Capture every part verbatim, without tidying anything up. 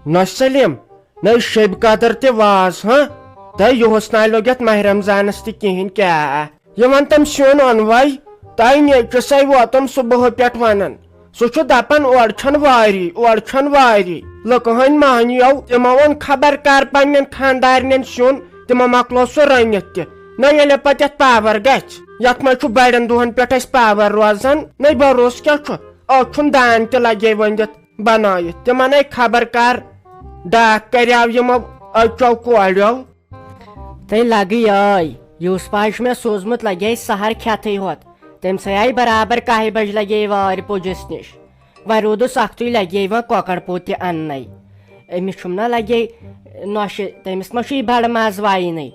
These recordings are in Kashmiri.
نہ سلیم، نہ شیبہِ قدر تہِ واز، ہاں؟ تہٕ یُہُس نہ لوٚگ یتھ ماہِ رمضانس تہِ کِہیٖنۍ کیٛاہ؟ یہِ وَن تٔمۍ سیُن اوٚنوَے، تۄہہِ نیٚچوِس ہے ووتُم صُبحہٕ پٮ۪ٹھ وَنان۔ سُہ چھُ دَپان، اورٕ چھَنہٕ واری، اورٕ چھَنہٕ واری۔ لُکہٕ ہٕنٛدۍ مۄہنِیو، تِمو اوٚن خبر کر پننٮ۪ن خانٛدارنٮ۪ن سیُن، تِمو مۄکلو سُہ رٔنِتھ تہِ۔ نہ ییٚلہِ پتہٕ یتھ پاور گژھِ، یتھ منٛز چھُ بڑٮ۪ن دۄہن پٮ۪ٹھ اَسہِ پاور روزان، نہ بروسہٕ کیٛاہ چھُ؟ أتھۍ چھُنہٕ دان تہِ لگے ؤنِتھ بنٲیِتھ۔ تِمن ہے خبر کر ڈاکھ کریاو یِمو أچو کوڑیو۔ تہٕ لگے ٲے، یوسفا چھُ مےٚ سوٗزمُت، لگے سحر کھٮ۪تھٕے ہوت۔ تٔمۍ سٕے آیہِ برابر کاہہِ بجہِ لگے وارِ پُجِس نِش۔ وۄنۍ روٗدُس اکھتُے، لگے وۄنۍ کۄکر پوٗت تہِ اننَے۔ أمِس چھُم نہ لگے نۄشہِ، تٔمِس ما چھُ یہِ بڑٕ ماز وایِنٕے؟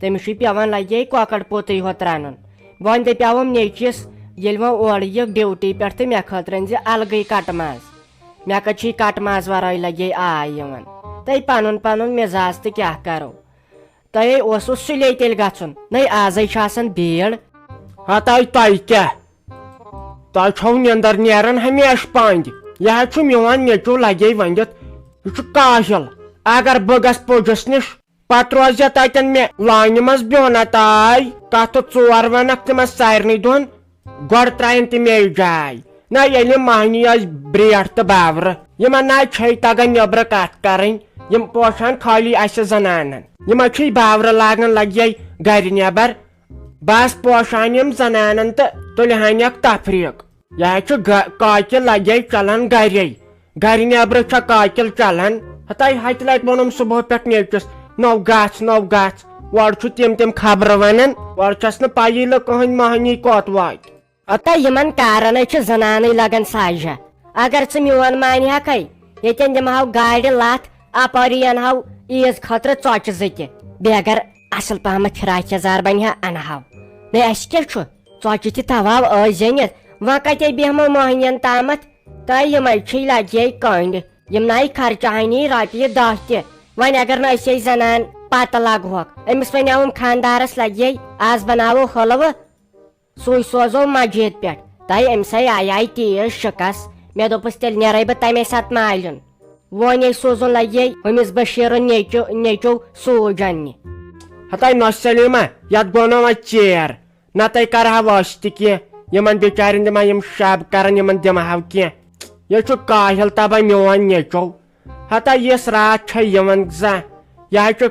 تٔمِس چھُے پٮ۪وان لگے کۄکر پوٗتٕے ہوت رنُن۔ وۄنۍ دپیاوُم نیٚچوِس، ییٚلہِ وۄنۍ اورٕ یِکھ ڈیوٹی پٮ۪ٹھ تہٕ مےٚ خٲطرٕ أنۍ زِ الگٕے کٹہٕ ماز۔ مےٚ کتہِ چھُے کٹہٕ ماز ورٲے لگے آے یِوان۔ تہٕ پنُن پنُن مزاج تہٕ کیٛاہ کرو؟ تۄہے اوسوٕ سُلے تیٚلہِ گژھُن، نَے آزے چھِ آسان بیٖڑ۔ ہتاے تۄہہِ کیٛاہ؟ تۄہہِ چھو نیندر نیران ہمیشہٕ پنٛدِ۔ یہِ حظ چھُ میون نیٚچو لگے ؤنِتھ، یہِ چھُ کاہِل۔ اگر بہٕ گژھٕ پُجِس نِش، پتہٕ روزِ تتٮ۪ن مےٚ لانہِ منٛز بیوٚن۔ ہتاے کتھٕ ژور ونکھ تِمن سارنٕے دۄن، گۄڈٕ ترٛاین تہِ مے جاے۔ نہ ییٚلہِ مۄہنی ٲسۍ برٛیٹھ تہٕ باورٕ، یِمن نہ چھے تگان نیبرٕ کتھ کرٕنۍ، یِم پوشان خٲلی اسہِ زنانن۔ یِمن چھُے باورٕ لاگان لگہِ گرِ نیبر۔ بس پوشان یِم زنانن تہٕ تُلہِ ہانٮ۪کھ تفریق۔ یہِ حظ چھُ گ-، کاکہِ لگے چلان گرے۔ گرِ نیبرٕ چھا کاکِل چلان؟ ہتاے ہتہِ لٹہِ ووٚنُم صبحہٕ پٮ۪ٹھ نیٚچوِس، نو گژھ، نو گژھ۔ اورٕ چھُ تِم تِم خبرٕ ونان، اورٕ چھس نہٕ پیی لُکہٕ ہٕنٛدۍ مۄہنی کوٚت واتہِ۔ ہتا یِمن کارن ہے چھِ زنانٕے لگان ساجہ۔ اگر ژٕ میون مانہِ ہکھے، ییٚتٮ۪ن دِمہٕ ہاو گاڑِ لتھ، اپٲری انہٕ ہاو عیٖز خٲطرٕ ژۄچہِ زٕ تہِ۔ بیٚیہِ اگر اصل پہمتھ فراک یزار بنہِ ہا، انہٕ ہاو۔ نے اسہِ کیٛاہ چھُ؟ ژۄچہِ تہِ تھاوہاو ٲسۍ زٔنِتھ۔ وۄنۍ کتے بیہمو مۄہنین تامتھ؟ تہٕ یِمے چھِی لگے کٔنڈۍ۔ یِم نَے خرچہٕ ہنی رۄپیہِ دہ تہِ۔ وۄنۍ اگر نہٕ أسۍ زنان پتہٕ لگہوکھ، أمِس وَنیٛاوُم خانٛدارس لگے، از بناوو حلوٕ، سُے سوزو مسجد پٮ۪ٹھ۔ تہٕ أمِس آیہِ آیہِ تیز شِکس۔ مےٚ دوٚپُس، تیٚلہِ نیرے بہٕ تمے ساتہٕ مالیُن۔ وۄنۍ سوزُن لگے ہُمِس بشیرن نیٚچو، نیٚچو سوٗج اننہِ۔ ہتاے نۄش سلیمہ، یتھ گوٚو نہٕ وۄنۍ ژیر۔ نتہٕ کرہاو أسۍ تہِ کینٛہہ، یِمن بِچارٮ۪ن دِمہا یِم شب کرن، یِمن دِمہاو کینٛہہ۔ یہِ چھُ کاہِل تبا میون نیٚچو۔ ہتا یِژھ راتھ چھےٚ یِوان زانٛہہ۔ یہِ حظ چھُ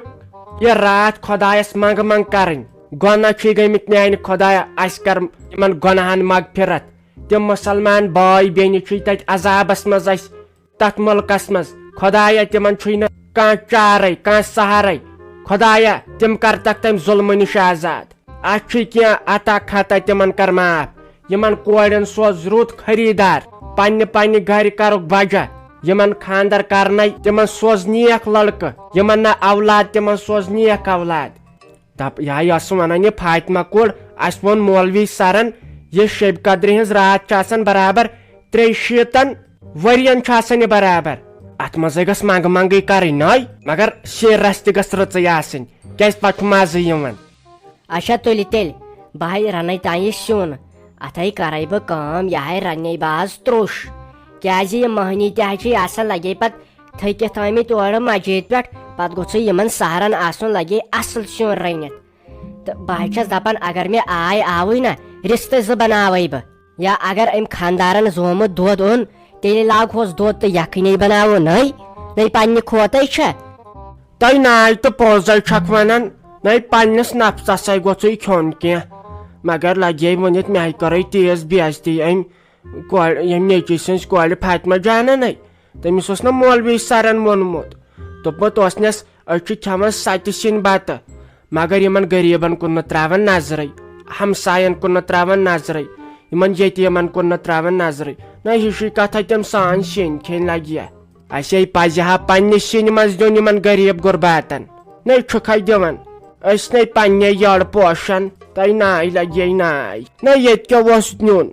یہِ راتھ خۄدایس منٛگہٕ منٛگ کرٕنۍ۔ گۄناہ چھُے گٔمٕتۍ میانہِ خۄدایا، اسہِ کر یِمن گۄناہن مغفرت۔ تِم مُسلمان بٲے بیٚنہِ چھُے تتہِ عذابس منٛز اسہِ تتھ مُلکس منٛز۔ خۄدایا، تِمن چھُے نہٕ کانٛہہ چارے، کانٛہہ سہارے۔ خۄدایا، تِم کرتکھ تمہِ ظُلمہٕ نِش آزاد۔ اتھ چھُے کینٛہہ عطا خطا، تِمن کر معاف۔ یِمن کورٮ۪ن سوز رُت خریٖدار، پننہِ پننہِ گرِ کرُکھ بجا۔ یِمن خاندر کرنَے، تِمن سوز نیک لڑکہٕ۔ یِمن نہ اولاد، تِمن سوز نیک اولاد۔ دپ، یہِ ہا یہِ ٲسٕم ونان، یہِ فاطمہ کوٗر، اسہِ ووٚن مولوی سرن، یہِ شیبہِ قدرِ ہٕنٛز راتھ چھِ آسان برابر ترٛیہِ شیٖتن ؤرین چھُ آسان یہِ برابر۔ اتھ منٛزے گٔژھ منٛگہٕ منٛگٕے کرٕنۍ نٔے، مگر شیٖرس تہِ گٔژھ رٕژٕے آسٕنۍ، کیازِ پتہٕ چھُ مزٕ یِوان۔ اچھا تُلہِ تیٚلہِ، بہٕ ہاے رنَے تام یہِ سیُن، اتھ ہاے کرے بہٕ کٲم، یہِ ہاے رنَے بہٕ آز تروٚش، کیازِ یہِ مۄہنی تہِ ہا چھِ آسان لگے پتہٕ تھٔکِتھ آمٕتۍ اورٕ مسجد پٮ۪ٹھ، پتہٕ گوٚژھُے یِمن سحرن آسُن لگے اصل سیُن رٔنِتھ۔ تہٕ بہٕ ہا چھَس دَپان، اگر مےٚ آے آوٕے نہ، رِستہٕ زٕ بَناوَے بہٕ۔ یا اگر أمۍ خانٛدارَن زومُت دۄد اوٚن، تیٚلہِ لاگہوس دۄد تہٕ یَکھٕنۍ بَناوو نٔے، نٔے پنٛنہِ کھوتَے چھےٚ۔ تۄہہِ ناے تہٕ پوٚزَے چھَکھ وَنان، نٔے پنٛنِس نفسَسَے گوٚژھُے کھیوٚن کینٛہہ۔ مگر لَگے ؤنِتھ، مےٚ ہَے کٔرٕے تیز بے عزتی أمۍ۔ کورِ، ییٚمہِ نیٚچوۍ سٕنٛزِ کورِ فاطمہ جانن ہے، تٔمِس اوس نہ مولوی سرن ووٚنمُت، دوٚپمُت اوسنس، أسۍ چھِ کھٮ۪وان ستہِ سِنۍ بتہٕ، مگر یِمن غریٖبن کُن نہٕ تراوان نظرٕے، ہمساین کُن نہٕ تراوان نظرٕے، یِمن یتیٖمن کُن نہٕ تراوان نظرٕے۔ نہ، ہِشی کتھا، تِم سٲنۍ سِنۍ کھیٚنۍ لگہِ یا۔ اسے پزِ ہا پننہِ سِنۍ منٛز دیُن یِمن غریٖب غرباتن۔ نہ چھُکھے دِوان، أسۍ نے پننے یٔڑ پوشان، تۄہہِ ناے لگہِ ناے۔ نہ، ییٚتہِ کیٛاہ اوس نیُن؟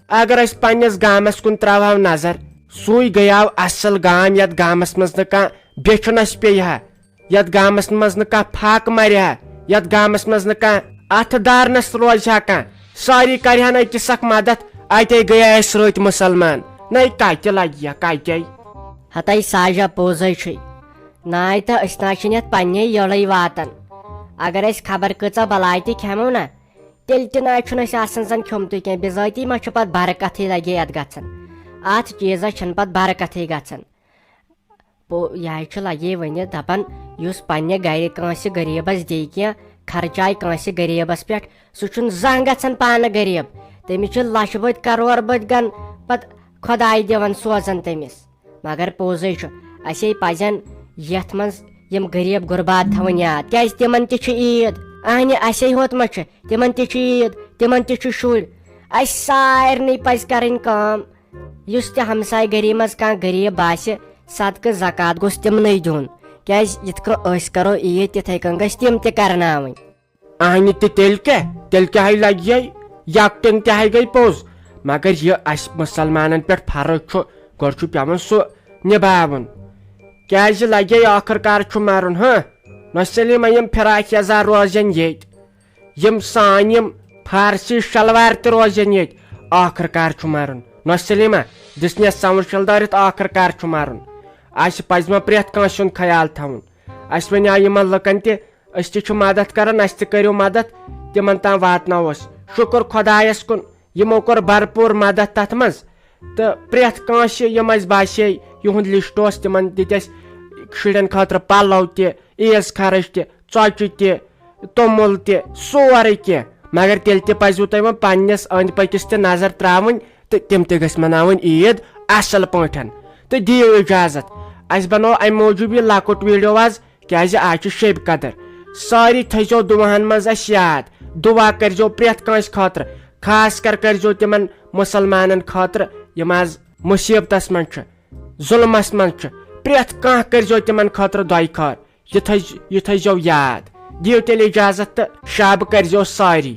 اگر أسۍ پننِس گامس کُن تراوہو نظر، سُے گٔیاو اصل گام، یتھ گامس منٛز نہٕ کانٛہہ بیچھُن اسہِ پیٚیہِ ہا، یتھ گامس منٛز نہٕ کانٛہہ فاقہٕ مرِ ہا، یتھ گامس منٛز نہٕ کانٛہہ اتھٕ دارنس روزِ ہا کانٛہہ، سٲری کرِ ہن أکِس اکھ مدد۔ اتے گٔیے اسہِ رٕتۍ مسلمان، نَے کتہِ لگہِ ہا، کتے؟ ہتے ساجا پوٚزے چھُے، ناے تہٕ أسۍ نہ حظ چھِنہٕ یَتھ پنٛنے یٔڑٕے واتان۔ اگر أسۍ خبر کۭژاہ بَلاے تہِ کھٮ۪مو نہ، تیٚلہِ تہِ نہ حظ چھُنہٕ اَسہِ آسان زَن کھیوٚمتُے کینٛہہ، بِذٲتی ما چھُ پَتہٕ برکتٕے لَگے اَتھ گژھان۔ اَتھ چیٖزَس چھَنہٕ پَتہٕ برکتٕے گژھان۔ پو-، یہِ حظ چھُ لَگے ؤنِتھ دَپان، یُس پنٛنہِ گَرِ کٲنٛسہِ غریٖبَس دی کینٛہہ، خرچاے کٲنٛسہِ غریٖبَس پٮ۪ٹھ، سُہ چھُنہٕ زانٛہہ گژھان پانہٕ غریٖب۔ تٔمِس چھِ لَچھِ بٔدۍ کَرور بٔدۍ گَن پَتہٕ خۄداے دِوان سوزان تٔمِس۔ مگر پوٚزُے چھُ، اَسے پَزَن یَتھ منٛز یِم غریٖب غُربات تھاوٕنۍ یاد، کیٛازِ تِمَن تہِ چھِ عیٖد۔ اَہنہِ، اَسے ہوت ما چھِ، تِمَن تہِ چھِ عیٖد، تِمَن تہِ چھِ شُرۍ۔ اَسہِ سارنٕے پَزِ کَرٕنۍ کٲم، یُس تہِ ہمساے گٔری منٛز کانٛہہ غریٖب آسہِ، صدقہٕ زکوٰۃ گوٚژھ تِمنٕے دیُن۔ کیٛازِ یِتھ کٔنۍ أسۍ کَرو عیٖد، تِتھَے کٔنۍ گژھِ تِم تہِ کَرناوٕنۍ۔ اہنہِ تہِ تیٚلہِ کیٛاہ؟ تیٚلہِ کیٛاہ ہے لگہِ ہے؟ یکٹِنگ تہِ ہے گٔے پوٚز، مگر یہِ اسہِ مسلمانن پٮ۪ٹھ فرض چھُ، گۄڈٕ چھُ پٮ۪وان سُہ نباوُن۔ کیٛازِ لگے ٲخٕر کار چھُ مرُن، ہاں؟ نۄشہِ سلیمہ، یِم فراک یزار روزن ییٚتہِ، یِم سانۍ یِم فارسی شلوار تہِ روزن ییٚتہِ، ٲخٕر کار چھُ مرُن۔ نۄشہِ سلیمہ، دِژنس سمجھ شلدٲرِتھ، ٲخٕر کار چھُ مرُن۔ اسہِ پزِ ما پرٛٮ۪تھ کٲنٛسہِ ہُنٛد خیال تھاوُن؟ اسہِ وَنیٛاو یِمن لُکن تہِ، أسۍ تہِ چھِ مدد کران، اسہِ تہِ کٔرِو مدد۔ تِمن تام واتناوو أسۍ۔ شُکر خۄدایس کُن، یِمو کوٚر بھرپوٗر مدد تتھ منٛز۔ تہٕ پرٛٮ۪تھ کٲنٛسہِ یِم اسہِ باسے یِہُنٛد لسٹ اوس، تِمن دِتۍ اسہِ شُرٮ۪ن خٲطرٕ پلو تہِ، عیٖز خرٕچ تہِ، ژۄچہِ تہِ، توٚمُل تہِ، سورُے کینٛہہ۔ مگر تیٚلہِ تہِ پزِوٕ تۄہہِ وۄنۍ پننِس أنٛدۍ پٔکِس تہِ نظر ترٛاوٕنۍ تہٕ تِم تہِ گٔژھۍ مناوٕنۍ عیٖد اصل پٲٹھۍ۔ تہٕ دِیِو اجازت، اسہِ بنوو امہِ موٗجوٗب یہِ لۄکُٹ ویڈیو آز، کیازِ آز چھُ شیٚبہِ قدر۔ سٲری تھٲیزیو دُعاہن منٛز اسہِ یاد، دُعا کٔرزیو پرٛٮ۪تھ کٲنٛسہِ خٲطرٕ، خاص کر کٔرزیو تِمن مسلمانن خٲطرٕ یِم آز مُصیبتس منٛز چھِ، ظُلمس منٛز چھِ، پرٛٮ۪تھ کانٛہہ کٔرزیو تِمن خٲطرٕ دۄیہِ خٲر۔ یہِ تھٲیز-، یہِ تھٲیزیو یاد۔ دِیِو تیٚلہِ اجازت تہٕ شب کٔرزیو سٲری۔